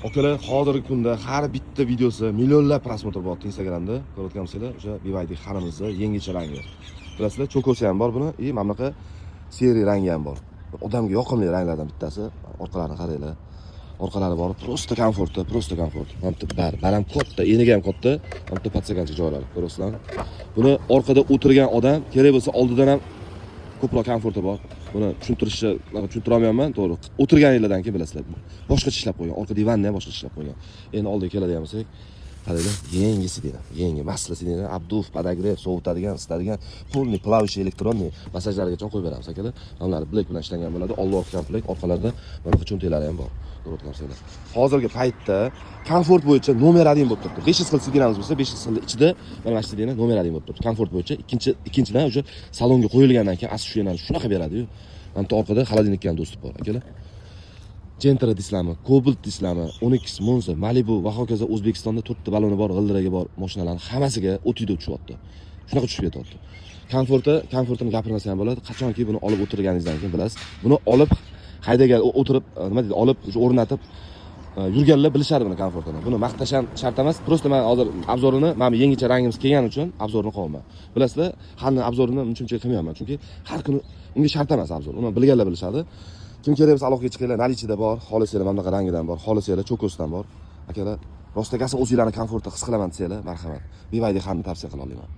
Akalar, hozirgi kunda har bitta videosi millionlab просмотр bo'lyapti Instagramda. Ko'rayotgan bo'lsanglar, o'sha BYD Hanimizni yangicha rangi. Bilasizlar, cho'kosi ham bor buni, и mana bunaqa серый rangi ham bor. Odamga yoqimli ranglardan bittasi. Orqalarini qaranglar. Orqalari bor, просто komfortda, просто komfort. Mana bu bar, baland katta, eniga ham katta, mana bu подстаканчик joylari, ko'rasizlarmi? Buni orqada o'tirgan odam kerak bo'lsa oldidan ham ko'proq komforti bor. Buni tushuntirishni tushuntira olmayapman, to'g'ri. O'tirganinglardan keyin bilasizlar. Boshqacha ishlab qo'ygan, orqa divanni ham boshqacha ishlab qo'ygan. Endi oldiga keladigan bo'lsak, qaranglar, yangi сиденье, yangi масло сиденье, обдув, подогрев, sovutadigan, isitadigan, полный плавающий электронный massajlargacha qo'yib beramiz, akalar. Mana black bilan ishlangan bo'ladi. Oldi orqa komplekt, orqalarida mana bu cho'ntaklari ham bor. Ko'rayotgan bo'lsanglar. Hozirgi paytda komfort bo'yicha номер 1 bo'lib turibdi. 500 xil сиденье miz bo'lsa, 500 xil ichida mana shu сиденье номер 1 bo'lib turibdi. Komfort bo'yicha ikkinchidan уже salonga qo'yilgandan keyin ощущение shunaqa beradi-yu. Mana bu orqada холодильник ka ham доступ bor, akalar. Gentra deysizlarmi, Cobalt deysizlarmi, Onix, Monza, Malibu va hokazo, O'zbekistonda to'rtta baloni bor, g'ildiragi bor mashinalarning hammasiga o'tiyda tushyapti. Shunaqa tushib ketyapti. Komfortini gapirmasa ham bo'ladi. Qachonki buni olib o'tirganingizdan keyin bilasiz. Buni olib haydagan o'tirib, nima deydi, olib o'sha o'rnatib yurganlar bilishadi buni komfortini. Buni maqtash ham shart emas. Просто men hozir обзор ini, mana bu yangicha rangimiz kelgani uchun обзор ni qilyapman. Bilasizlar, hamma обзор ini uncha-muncha qilmayapman, chunki har kuni unga shart emas обзор. Uni bilganlar bilishadi. Kim kerak bo'lsa, aloqaga chiqinglar, наличие da bor, xohlasanglar mana bunaqa rangidan bor, xohlasanglar cho'kosidan bor. Akalar, rostagasi o'zinglarni komfortda his qilaman desanglar, marhamat. BYD hamni tavsiya qila olaman.